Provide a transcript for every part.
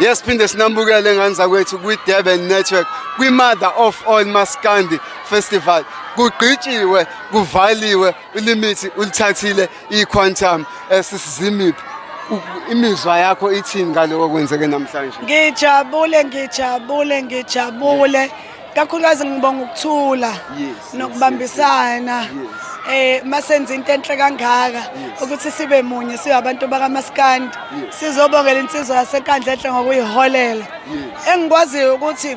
Yes, phinde sinambukele ngane zakwethu kwi-Durban Network, kwi-Mother of All Maskandi Festival. Kugqitshiwe, kuvaliwe, ulimithi ulithathile i-Quantum esisizimiphi. Imizwa yakho ithini ngaloko kwenzeke namhlanje? Ngijabule, ngijabule, ngijabule. Kakhulukazi ngibonga ukuthula nokubambisana. Masenza into enhle kangaka ukuthi sibe munye siyabantu bakaMaskandi. Sizobongela insizwa yaseNkandla enhle ngokuyiholela. Engikwaziyo ukuthi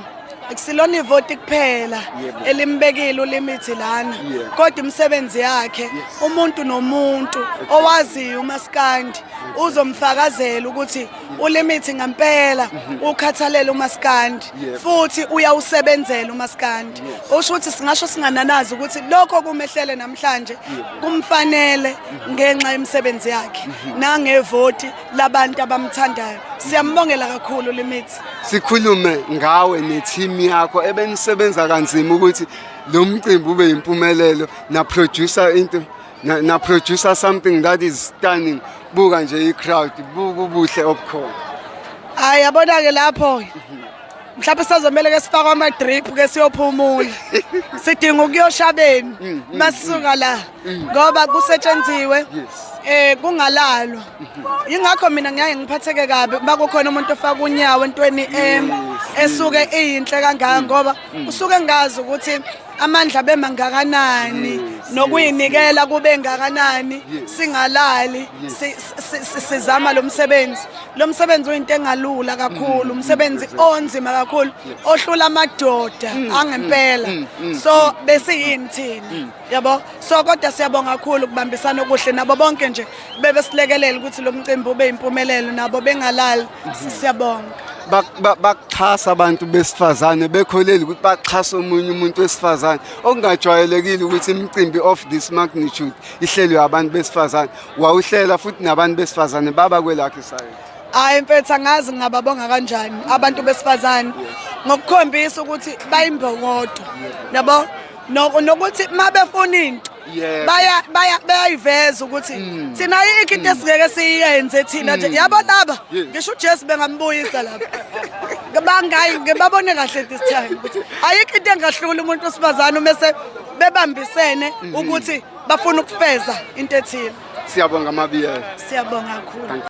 akusilona ivoti kuphela elimbekile ulimithi lana, kodwa imisebenzi yakhe, umuntu nomuntu owaziyo uMaskandi uzomfakazela ukuthi ulimithi ngempela ukhathalela uMaskandi futhi uyawusebenzela uMaskandi. Usho ukuthi singasho singananazi ukuthi lokho kumehlele namhlanje kumfanele ngenxa yemisebenzi yakhe nangevoti labantu abamthandayo. Siyambongela kakhulu limithi. Sikhulume ngawe ne-team yakho ebenisebenza kanzima ukuthi lo mcimbi ube yimpumelelo, na producer into na producer something that is stunning. Buka nje i-crowd, buka ubuhle obukhona. Hayi, yabona-ke lapho mhlawumbe sazomele ke sifakwe ama-drip ke siyophumula, sidinga ukuyoshabeni masisuka la ngoba kusetshenziwe kungalalwa. Yingakho mina ngiyaye ngiphatheke kabi makukhona umuntu ofaka unyawo entweni esuke iyinhle kangaka, ngoba usuke ngazi ukuthi amandla bemangakanani nokuyinikela kube ngakanani, singalali sizama lo msebenzi. Lo msebenzi uyinto engalula kakhulu, umsebenzi onzima kakhulu ohlula amadoda angempela. So besiyini thina, yabo? So kodwa siyabonga kakhulu ukubambisana okuhle nabo bonke nje bebesilekelela ukuthi lo mcimbi ube impumelelo, nabo bengalali. Siyabonga. Bakuxhasa abantu besifazane, bekholeli ukuthi baxhasa omunye umuntu wesifazane, okungajwayelekile ukuthi imicimbi of this magnitude ihlelwe abantu besifazane. Wawuhlela futhi nabantu besifazane baba kwelakho isayidi. Hayi mfethu, angazi ngingababonga kanjani abantu besifazane ngokukhombisa ukuthi bayimbokodo, yabo, nokuthi uma befuna into baya bayayiveza ukuthi thina ayikho into esingeke siyenze thina nje, yabo, laba. Ngisho uJesu bengambuyisa lapha, bangayi ngibabone kahle this time ukuthi ayikho into engahlula umuntu wesifazane uma bebambisene ukuthi bafuna ukufeza into ethile. Siyabonga, Mabiyela. Siyabonga kakhulu.